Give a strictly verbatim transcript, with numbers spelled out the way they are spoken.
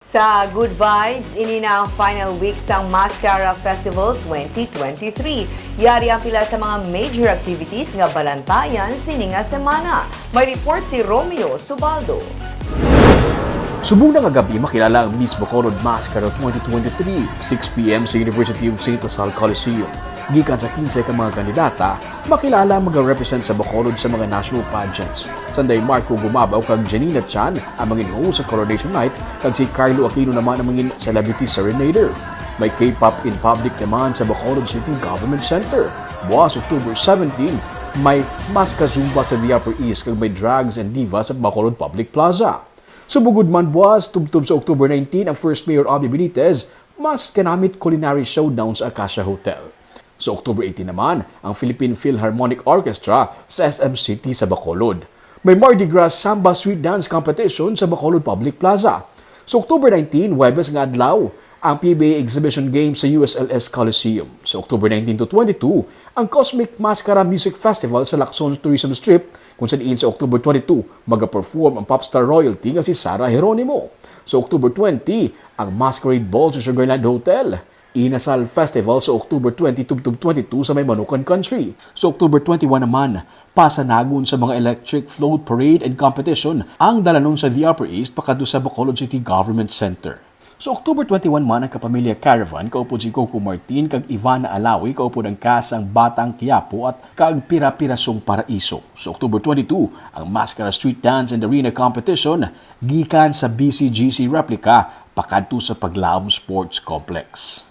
Sa Good Vibes, ini na ang final week sang Mascara Festival twenty twenty-three. Yari ang pila sa mga major activities nga balantayan sini nga semana. May report si Romeo Subaldo. Subong na nga gab-i, makilala ang Miss Bacolod Mascara twenty twenty-three, six p.m. sa University of Saint La Salle Coliseum. Gikan sa kinse ka mga kandidata, makilala ang mag-represent sa Bacolod sa mga national pageants. Sanday Marco Gumabaw kag Janina Chan ang mangin-host sa Coronation Night, kag si Carlo Aquino naman ang mangin celebrity serenader. May K-pop in public naman sa Bacolod City Government Center. Buwas October seventeen, may Maska Zumba sa The Upper East kag may Drags and Divas sa Bacolod Public Plaza. Subong gud man buwas, tubtob sa October nineteen, ang First Mayor Abby Benitez, mas kanamit culinary showdown sa Acacia Hotel. Sa October eighteen naman, ang Philippine Philharmonic Orchestra sa S M City sa Bacolod. May Mardi Gras Samba Street Dance Competition sa Bacolod Public Plaza. Sa October nineteen, Huwebes nga adlaw, ang P B A Exhibition Games sa U S L S Coliseum. Sa October nineteen to twenty-two, ang Cosmic Mascara Music Festival sa Lacson Tourism Strip, kung sa diin sa October twenty-two, magaperform ang popstar royalty nga si Sarah Geronimo. Sa October twenty, ang Masquerade Ball sa Sugarland Hotel. Inasal Festival sa October twenty tubtob twenty-two sa may Manukan Country. Sa October twenty-one naman, pasanagon sa mga electric float parade and competition ang dalanon sa The Upper East pakadto sa Bacolod City Government Center. Sa October twenty-one man ang Kapamilya Caravan kaupod si Coco Martin kag Ivana Alawi kaupod ang Kasang Batang Quiapo at kag Pira-pirasong Paraiso. Sa October twenty-two, ang Mascara Street Dance and Arena Competition gikan sa B C G C Replica pakadto sa Paglaom Sports Complex.